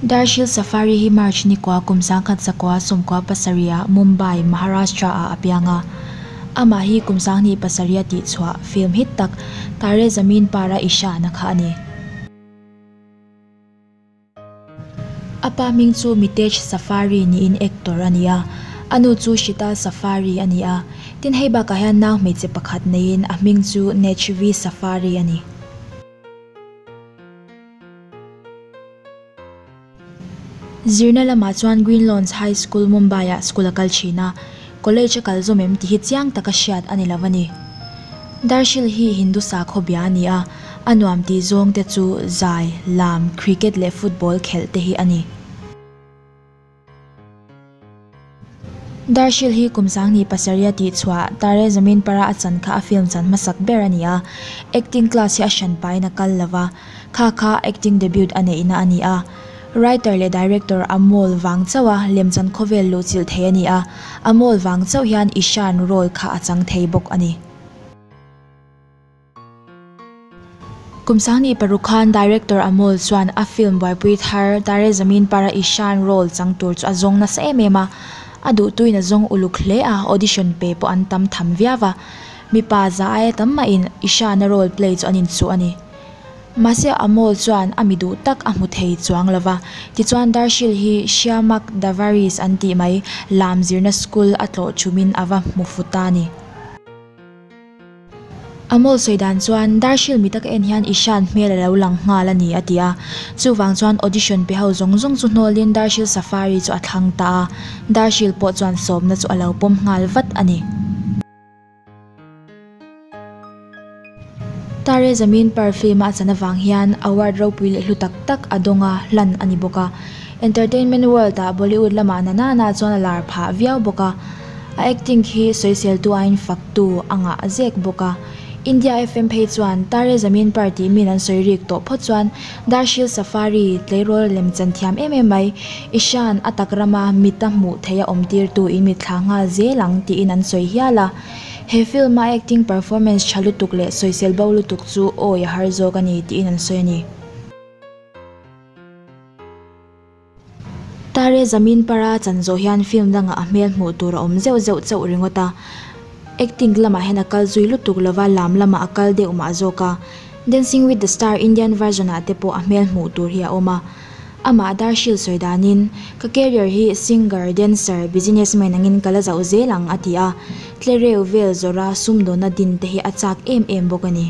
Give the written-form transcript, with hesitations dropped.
Darsheel Safary hi March ni kua kum 1997 ah Mumbai, Maharashtra ah a piang a. Amah hi kum 2007 a tihchhuah film hit tak Taare Zameen Par-a Ishaan a kha a ni. A pa hming chu Mitesh Safary niin actor a ni a, a nu chu Sheetal Safary a ni a. Tin hei bakah hian nau hmeichhe pakhat neiin a hming chu Nechvi Safary a ni. Zirna lamah chuan Green Lawns High School, Mumbai-ah school a kal thin a, college a kal zawm em tih hi chiang taka hriat a ni lo a ni. Darshil hi Hindu sakhaw bia a ni a, a nuam tih zawng te chu zai, lam, cricket leh football khelh te hi a ni. Darshil hi kum 27 a tihchhuah Taare Zameen Par-a a chan kha a film chan hmasak ber a ni a, acting class hi a hran pahin a kal lo va, kha kha acting debut a neihna a ni a. Writer leh director Amol vang chauha lemchan khawvel luhchilh thei a ni a, Amol vang chauh hian Ishaan role kha a chang thei bawk a ni. Kum 2006 khan director Amol chuan a film buaipui thar Taare Zameen Par-a Ishaan role chang tur chu a zawng nasa em em a, a duhtuin a zawng uluk hle a, audition pe pawh an tam tham viau a, mipa za aia tam mahin Ishaan-a role play chu an inchuh a ni. Mahse Amol chuan a mi duh tak a hmu thei chuang lo va, tichuan Darshil hi Shiamak Davaris an tih mai lam zirna school a tlawh thumin a va hmu fu ta a ni. Amol sawi dan chuan, Darshil mi taka en hian Ishaan hmel a lo lang nghal a ni, a ti a. Chuvang chuan audition pe ho zawng zawng chu hnawlin Darshil Safary chu a thlang ta a. Darshil pawh chuan sawmna chu a lo pawm nghal vat a ni. Taare Zameen Par film a chan avang hian award ropui leh hlu tak tak a dawng a, hlan a ni bawk a. Entertainment world ah Bollywood lamah na nana chuan a lar phah viau bawk a. A acting khi sawiseltu aiin faktu a ngah zek bawk a. India FM phei chuan Taare Zameen Par tih min an sawi rik tawh phawt chuan Darsheel Safary tleirawl lemchan thiam em em mai Ishaan a tak rama mita hmuh theih a awm tirtu in mitthla nghal zel ang tiin an sawi hial a. He film a acting performance tha lutuk leh sawisel bo lutuk chu awi a har zawk a ni tiin an sawi a ni. Taare Zameen Par-a chan zawh hian film dangah a hmel hmuh tur a awm zeuh zeuh chauh ringawt a. Acting lamah hian a kal zui lutuk lova lam lamah a kal deuh mah zawk a. Dancing with the Star Indian version ah te pawh a hmel hmuh tur hi a awm a. Amah Darshil sawi danin, Ka career hi singer, dancer, businessman angin ka la zauh zel ang a ti a. Tlereu vel zawrha sumdawnna din te hi a chak em em bawk a ni.